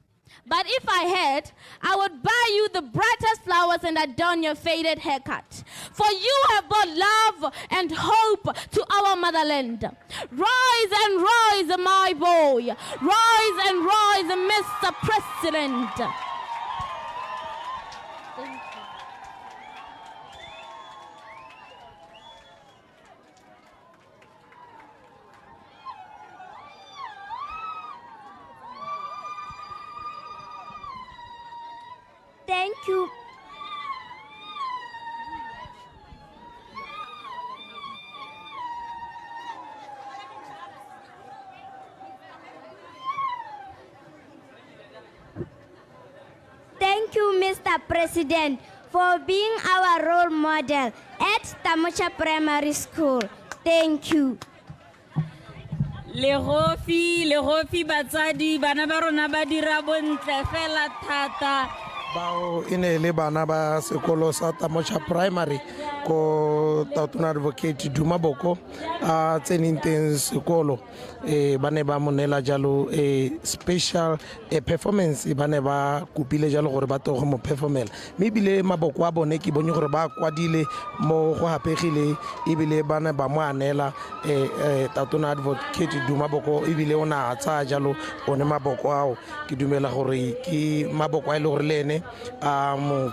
But if I had, I would buy you the brightest flowers and adorn your faded haircut. For you have brought love and hope to our motherland. Rise and rise, my boy. Rise and rise, Mr. President. Thank you. Thank you. Thank you, Mr. President, for being our role model at Tamocha Primary School. Thank you. Legofi batsadi bana ba rona ba dira bontle fela thata. Bao e ne le bana ba sekolo sa Tamocha Primary ko Tautona Advocate Duma Boko a tseneng teng sekolo ba ne ba mo neela jalo special performance ba ne ba kopile jalo gore ba tlo go mo performela mme ebile maboko a bone ke bone gore ba kwadile mo go hapegile ebile ba ne ba mo anela Tautona Advocate Duma Boko ebile o ne a tsaya jalo one maboko ao ke dumela gore ke maboko a e le gore le ene a mo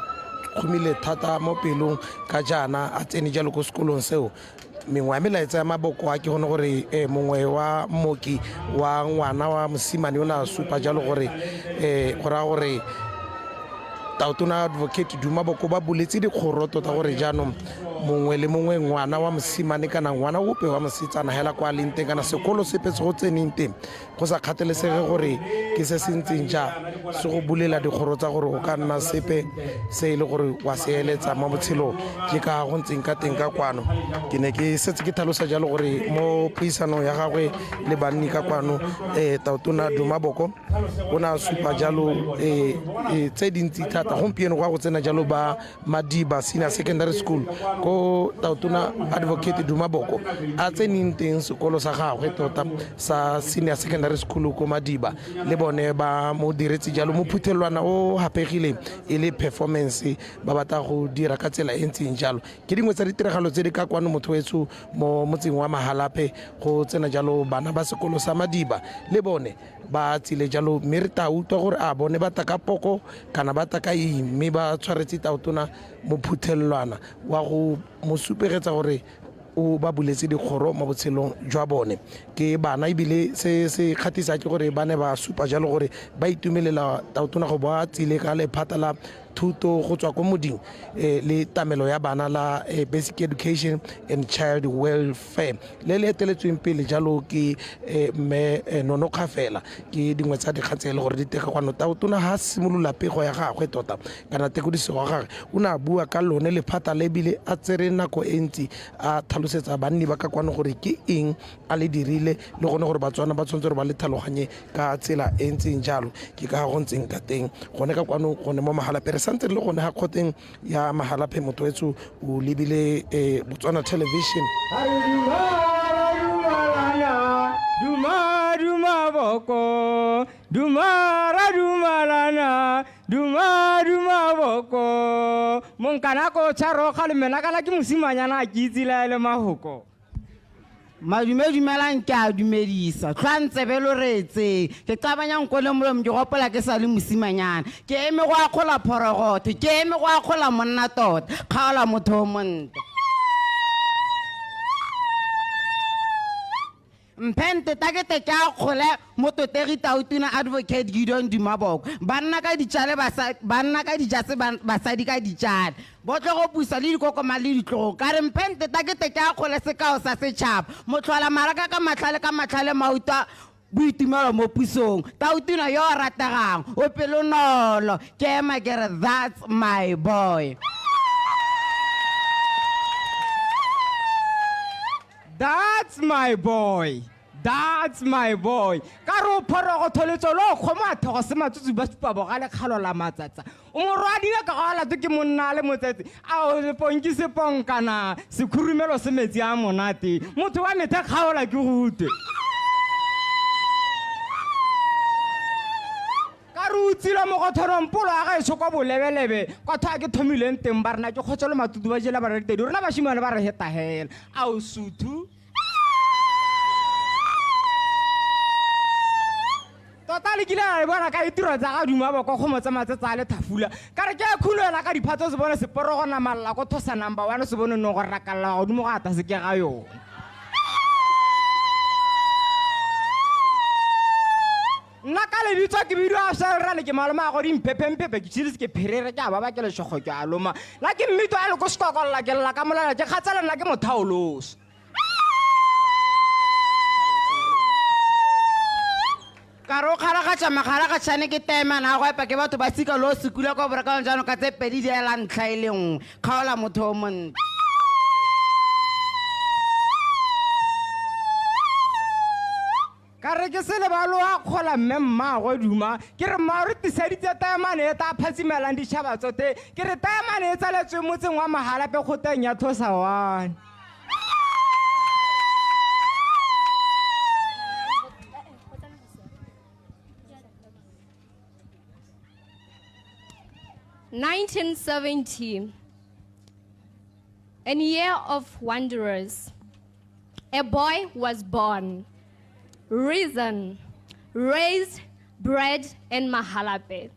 kgomile thata mo pelong ka jaana a tsene jalo ko sekolong seo. Mengwe ya melaetsa ya maboko a ke gone gore mongwe wa mmoki wa ngwana wa mosimane o ne a supa jalo gore go raya gore Tautona Advocate Duma Boko ba buletse dikgoro tota gore jaanong Mongwe le mongwe, ngwana wa mosimane kana ngwana ope wa mosetsana hela kwa leng teng, kana sekolo sepe se go tseneng teng, go sa kgathalesege gore ke se se ntseng jang, se go bulela dikgoro tsa gore o ka nna sepe se e le gore wa se eletsa mo botshelong. Ke ka go ntseng ka teng ka kwano. Ke ne ke setse ke tlhalosa jalo gore mo puisanong ya gagwe le banni ka kwano, Tautona Duma Boko o ne a supa jalo tse dintsi thata. Gompieno go ya go tsena jalo ba Madiba Senior Secondary School, ko Tautona Advocate Duma Boko a tseneng teng sekolo sa gagwe tota sa senior secondary school ko Madiba, le bone ba mo diretse jalo mo phuthelwana o hapegileng e le performance ba batla go dira ka tsela e ntseng jalo. Ke dingwe tsa ditiragalo tse di ka kwano motho wetsho mo motseng wa Mahalapye. Go tsena jalo bana ba sekolo sa Madiba, le bone ba tsile jalo, mme re tla utlwa gore a bone ba tla ka poko kana ba tla ka eng, mme ba tshwaretse Tautona mophuthelwana wa go mo supegetsa gore o ba buletse dikgoro mo botshelong jwa bone. Ke bana, ebile se se kgatlhisa ke gore ba ne ba supa jalo gore ba itumelela Tautona go ba tsile ka lephata la thuto go tswa ko moding le tamelo ya bana la Basic Education and Child Welfare le le eteletsweng pele jalo ke mme Nono Kgafela. Ke dingwe tsa dikgang tse e le gore di tega kwano. Tautona ha simolola pego ya gagwe tota kana tekodiso wa gagwe, o ne a bua ka lone lephata le, ebile a tsere nako e ntsi a tlhalosetsa banni ba ka kwano gore ke eng a le dirile, le gone gore Batswana ba tshwanetse gore ba le tlhaloganye ka tsela e ntseng jalo. Ke ka go ntseng ka teng gone ka kwano, gone mo Mahalapye. Re santse re le gone ga kgoteng ya Mahalapye. Motho wetso o lebile Botswana Television. Duma duma boko, duma ra dumalana, duma duma boko. Monkana ko tsharo ga le mena kana ke mosimanyana a ke itse la le mahoko. Madume dumelang, ke a dumedisa. Tlhwa ntsebe lo reetseng. Ke qabanya nko le molomo, ke gopola ke sa le mosimanyana. Ke eme go akgola phorogotho, ke eme go akgola monna tota. Kgaola motho o montle. Mphente ta ke te ke akgole mototegi Tautona Advocate Gideon Duma Boko. Banna ka ditšale, banna ka dijase, basadi ka ditšale. Botle go pusa le dikokoma le ditlogo. Ka re mphente ta ke te ke akgole sekao sa setšhaba. Motlhola maraka ka matlhale ka matlhale mautwa boitumelo mo pusong. Tautona yo o rategang, o pelonolo. Ke ema ke re that's my boy. That's my boy. That's my boy. Ka re o phorogo tholetso lo kgomo a thogo se matsutsu ba supa bogale kgalo la matsatsa. O morwadiwe ka go alato ke monna le motsetse. A o seponki seponkana sekhurumelo se metsi a monate. Motho wa methe kgaola ke go utlwe. Ka re o tsile mo go thorong polo ya gaetsho kwa bolebelebe, kwa tho a ke thomileng teng ba rena ke kgotso le matutu ba jela ba re tedi. Rona bashimane ba re heta hela. A o suthu? Tota le kile la e bona ka ditiro tsa ga Duma Boko go mo tsamaya tsa le thafula. Ka re ke a khunela ka diphatso se bone seporo go namalla ko thosa number 1 se bone no go rakalla godimo ga ata se ke ga yone. Nna ka lebitso ke bidiwa a sa rra le ke maloma a go dimphepempepe ke tshile ke pherere ke a ba ba ke leshogo ke a loma. La ke mmito a le ko sekokolla ke lla ka molala ke kgatsela nna ke mothaoloso. Ka re o kgaragatša magaragatšane ke temana go epa ke batho ba sika lo sekula kwa borekalong jaanong ka tse pedi di ela ntlha e le nngwe. Kgaola motho o montle. Ka re ke se lebalo a kgola mme mmaagwe Duma, ke re mma re tiseditse taemane e tla phatsimelang ditšhaba tsote. Ke re taemane e tsaletswe motseng wa Mahalapye kgoteng ya Thosa 1. 1970, a year of wanderers. A boy was born, risen, raised, bred in Mahalapye.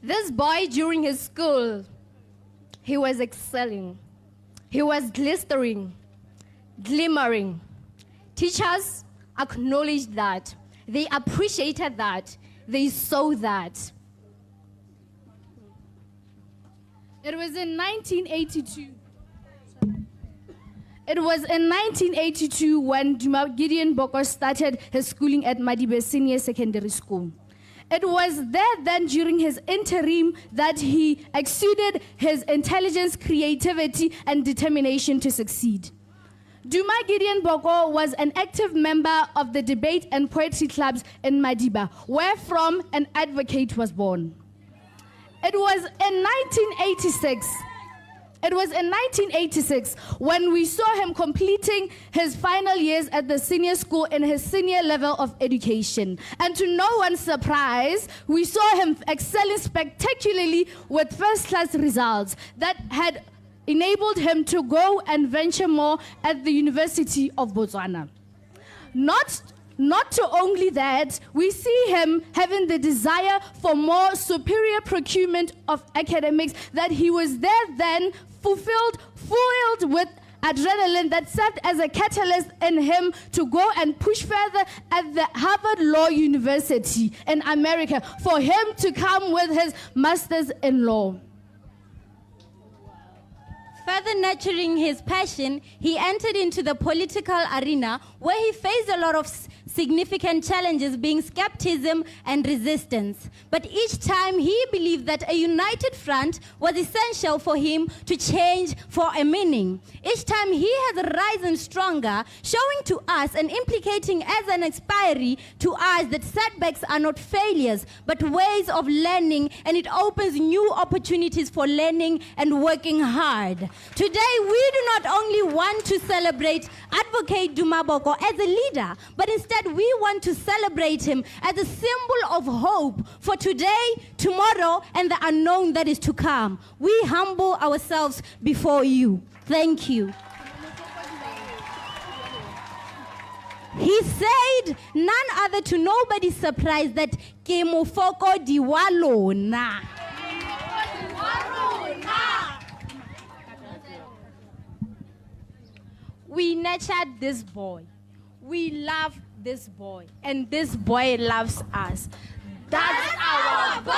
This boy, during his school, he was excelling. He was glistering, glimmering. Teachers acknowledged that. They appreciated that. They saw that. It was in 1982. It was in 1982 when Duma Gideon Boko started his schooling at Madibe Senior Secondary School. It was there then during his interim that he exuded his intelligence, creativity, and determination to succeed. Duma Gideon Boko was an active member of the debate and poetry clubs in Madiba, where from an advocate was born. It was in 1986. It was in 1986 when we saw him completing his final years at the senior school in his senior level of education. And to no one's surprise, we saw him excelling spectacularly with first class results that had enabled him to go and venture more at the University of Botswana. Not to only that, we see him having the desire for more superior procurement of academics that he was there then fulfilled, fueled with adrenaline that served as a catalyst in him to go and push further at the Harvard Law University in America for him to come with his master's in law. Further nurturing his passion, he entered into the political arena where he faced a lot of significant challenges, being skepticism and resistance. But each time he believed that a united front was essential for him to change for a meaning. Each time he has risen stronger, showing to us and implicating as an expiry to us that setbacks are not failures, but ways of learning, and it opens new opportunities for learning and working hard. Today, we do not only want to celebrate Advocate Duma Boko as a leader, but instead we want to celebrate him as a symbol of hope for today, tomorrow, and the unknown that is to come. We humble ourselves before you. Thank you. He said, none other to nobody's surprise, that ke mofokodi wa lona. We nurtured this boy. We love this boy. And this boy loves us. That's our boy!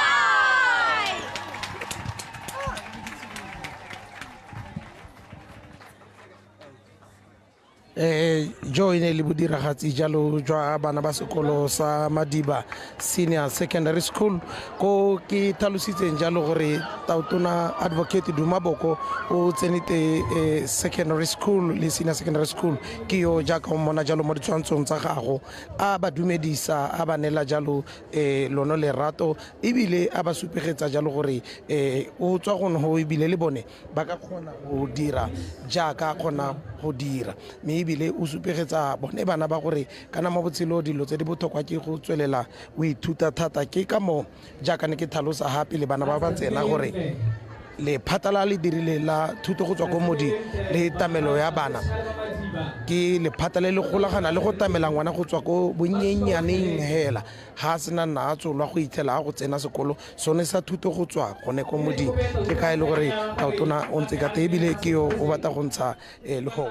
Jo e ne le bodiragatsi jalo jwa bana ba sekolo sa Madiba Senior Secondary School, ko ke tlhalositseng jalo gore Tautona Advocate Duma Boko o tsenete secondary school le senior secondary school. Ke yo jaaka o mmona jalo mo ditshwantshong tsa gago, a ba dumedisa, a ba neela jalo lono lerato, ebile a ba supegetsa jalo gore o tswa gone go, ebile le bone ba ka kgona go dira jaaka a kgona go dira. Mme ebile o supegetsa bone bana ba gore kana mo botshelo dilo tse di botlhokwa ke go tswelela o ithuta thata. Ke ka moo jaaka ne ke tlhalosa gape le bana ba ba tsena gore lephata la le dirile la thuto go tswa ko modi le tamelo ya bana ke lephata le le golagana le go tamela ngwana go tswa ko bonnyenyaneng hela, ga a sena nna a tsolwa go itlhela a go tsena sekolo sone sa thuto go tswa gone ko moding. Ke ka e le gore Tautona o ntse ka teng, ebile ke yo o batla go ntsha lehoko.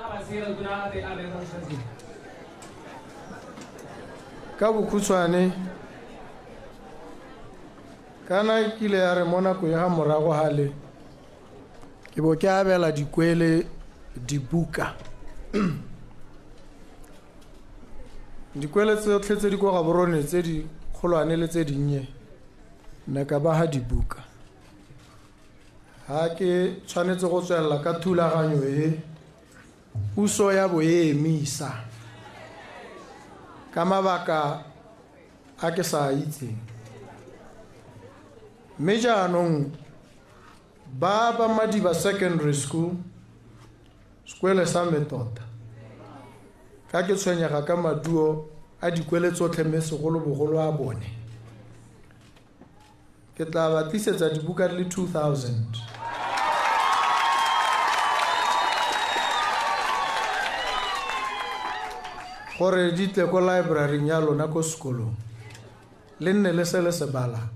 Ka bokhutshwane, kana kile ya re mo nako ya ga morago gale ke bo ke abela dikwele dibuka. Dikwele tsotlhe tse di kwa Gaborone tse di kgolwane le tse dinnye nne ka ba ga dibuka. Ha ke tshwanetse go tswelela ka thulaganyo e, puso ya bo e emisa ka mabaka a ke sa itseng. Mme jaanong ba ba Madiba Secondary School, sekwele sa me tota, ka ke tshwenyega ka maduo a dikwele tsotlhe mme segolobogolo a bone, ke tla ba tlisetsa dibuka di le 2000. Gore di tle ko library ya lona ko sekolong, le nne le se le se balang.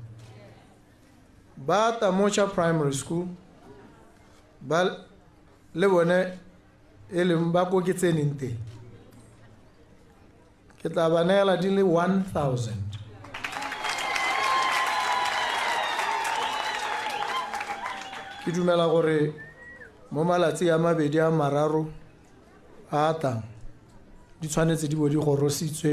Ba Tamocha Primary School ba le bone e leng ba ko ke tseneng teng, ke tla ba neela di le 1000. Ke dumela gore mo malatsi a mabedi a mararo a a tlang di tshwanetse di bo di gorositswe.